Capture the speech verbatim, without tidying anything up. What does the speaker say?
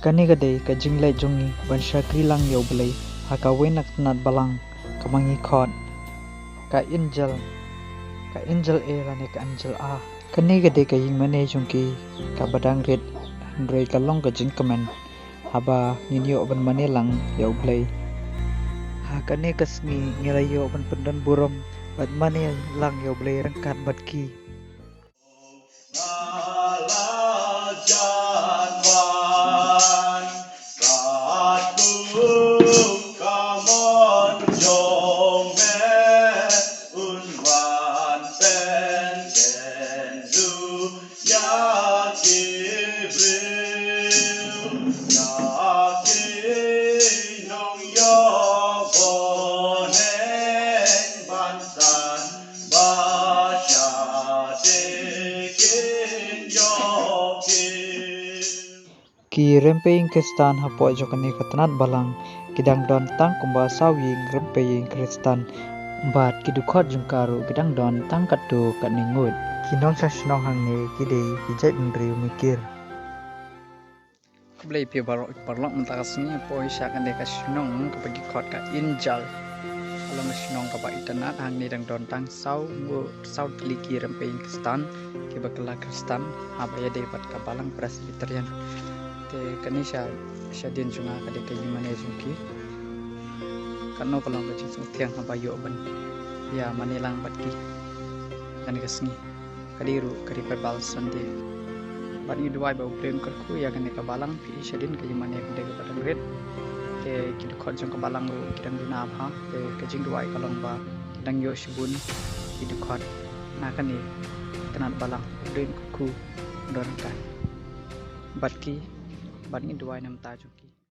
Kane ka dei ka jingleit jong ngi ban shakri lang ïa U Blei ha kawei na ka tnat balang kaba ngi khot ka Angel, ka Angel A lane ka Angel A. Kane ka dei ka ïingmane jong ki kaba dang rit, hynrei ka long ka jingkmen haba ngin ïoh ban mane lang ïa U Blei. Ha kane ka sngi ngi la ïoh ban pyndon burom bad mane lang ïa U Blei ryngkat bad ki. Ki rympei ïing Khristan hapoh jong kane ka tnat balang ki dang don tang kumba saw ïing rympei ïing Khristan, bad ki dkhot jong ka ruh ki dang don tang katto katne ngut. Ki nongshah shnong hangne ki dei ki jaitbynriew Mikir. Khublei phi baroh paralok, mynta ka sngi poi sha kane ka shnong kaba ki khot ka Angel. Ka long ka shnong kaba itynnad, hangne dang don tang saw ngut, saw tylli ki rympei ïing Khristan kiba kylla Khristan haba ïadei bad ka balang Presbyterian. Te kane sha, shadien jong nga ka dei ka ïingmane jong ki. Kano ka long ka jingsngewthiang haba ïoh ban ïa mane lang bad ki kane ka sngi. Ka dei ruh ka Revival Sunday. Bad ngi duwai ba U Blei un kyrkhu ïa kane ka balang, phi i shadien ka ïingmane ka dei kaba dang rit. Te ki dkhot jong ka balang ruh ki dang duna bha. Te ka jingduwai ka long ba ki dang ïoh shibun ki dkhot na kane ka tnat balang, U Blei un kyrkhu, un don ryngkat bad ki, bad ngi duwai na ka bynta jong ki.